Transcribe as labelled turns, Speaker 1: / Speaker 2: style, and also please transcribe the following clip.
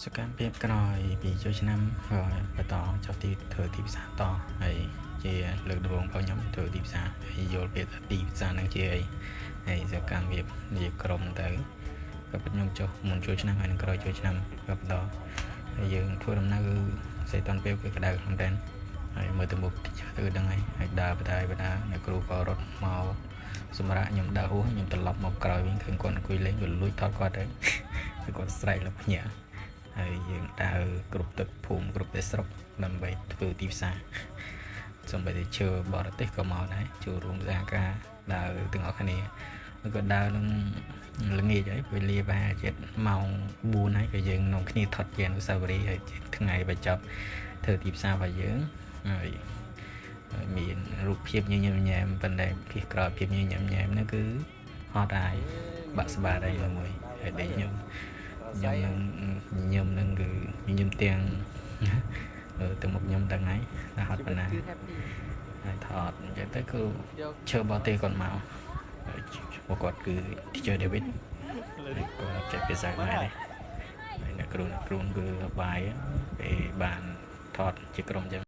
Speaker 1: សកម្មភាពក្រោយពីចូលឆ្នាំក៏បន្តចុះទីធ្វើទីផ្សារតហើយជាលើកដំបូងរបស់ខ្ញុំធ្វើទីផ្សារហើយយល់ពីថាទីផ្សារនឹងជាអីហើយសកម្មភាពជាក្រុមទៅក៏ពិតខ្ញុំចុះមុនចូលឆ្នាំហើយនឹងក្រោយចូលឆ្នាំក៏បន្តហើយយើងធ្វើដំណើរគឺសីតុណ្ហភាពគឺក្តៅខ្លាំងមែនហើយមើលទៅមុខតិចទៅដឹងហើយហើយដើរបដាបដាអ្នកគ្រូក៏រត់មកសម្រាប់ខ្ញុំដើរហួសខ្ញុំត្រឡប់មកក្រោយវិញឃើញគាត់អង្គុយលេងក៏លួចថតគាត់ទៅគឺគាត់ស្រែកលភ្ញាក់ ហើយយើងដើរគ្រប់ទឹកភូមិគ្រប់តែស្រុកដើម្បីធ្វើទីផ្សារសូម្បីតែជើបរទេសក៏មកដែរចូលរួមសហការដើរទាំងអស់គ្នាហើយក៏ដើរនឹងល្ងាចហើយវេលាប្រហែលជិតម៉ោង4ហើយក៏យើងនាំគ្នាថត់ជាអនុស្សាវរីយ៍ហើយថ្ងៃបញ្ចប់ធ្វើទីផ្សាររបស់យើងហើយមានរូបភាពញញឹមញែមប៉ុន្តែពីក្រោយភាពញញឹមញែមនោះគឺហត់ហើយបាក់ស្បាតហើយមួយហើយដែលខ្ញុំ ខ្ញុំនឹងញញឹមនឹងគឺញញឹមទាំងទៅមុខខ្ញុំទាំងថ្ងៃតែហត់ប៉ុណ្ណា
Speaker 2: គឺ happy
Speaker 1: ហើយថតអញ្ចឹងទៅគឺ
Speaker 2: យក
Speaker 1: ឈើបរទេសគាត់មកហើយឈ្មោះគាត់គឺ Teacher David ហើយគាត់ចេះភាសាខ្មែរដែរហើយអ្នកគ្រូអ្នកគ្រូគឺសប្បាយពេលបានថតជាក្រុមអញ្ចឹង។